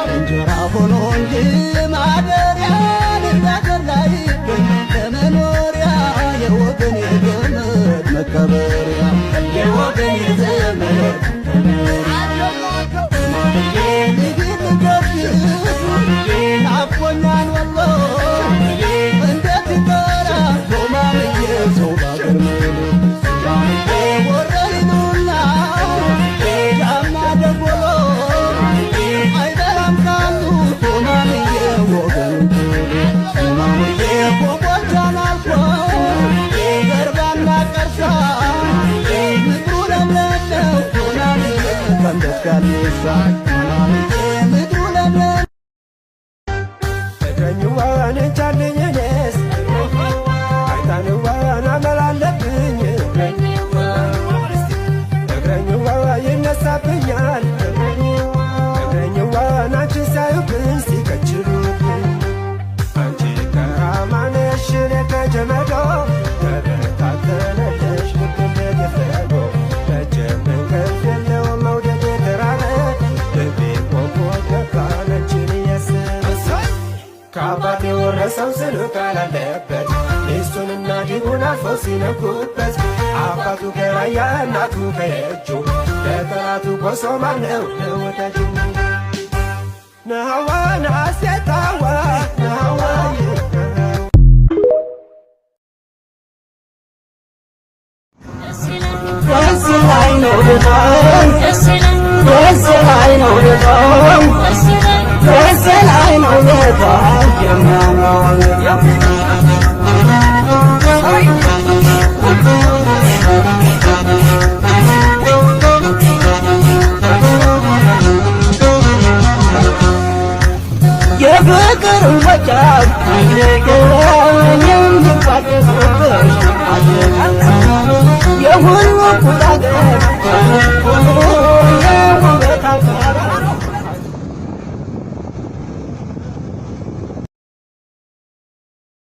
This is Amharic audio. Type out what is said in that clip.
እንጀራ ሆኖ እንጂ ማደሪያ እንዳገር ላይ ለመኖሪያ የወገን የዘመድ መከበሪያ የወገን የዘመድ ናፍቆኛል ወሎ እንዴት ይጠራ ሶማልዬ ሰው ባገር ወረኢሉና ጃማ ደጎሎ አይበላም ካሉ ሶማልዬ ወገን ሶማልዬ ኮምቦልቻን አልፎ ገርባና ቀርሳ ምድሩ ለምለም ነው ሶማልዬ ከንደት ጋሌሳ ሶማልዬ ምድሩ ለምለም። እግረኝዋን እንቻልኝ እኔስ አይጣንዋን አመል አለብኝ። እግረኝዋ ይነሳብኛል እግረኝዋን አንቺን ሲያዩብኝ ሲከችሉብኝ። አንቺ ከራማ ነሽ እኔ ከጀመዶ ተበታተነልሽ ልብ የፈዶ መቼም እንቅልፍ የለውም መውደድ የተራበ ልቤ ቆሞ ገባ አንቺን እያሰበ። ከአባት የወረሰው ስሉ ቃል አለበት ሚስቱንና ዲቡን አልፎ ሲነኩበት። አባቱ ከራያ እናቱ ከየጁ ለጠላቱ ኮሶ ማነው ለወዳጁ? ነሃዋ ናሴታዋ ነሃዋ። ደስ ላይ ነው ደስ ላይ ነው ደስ ላይ ነው።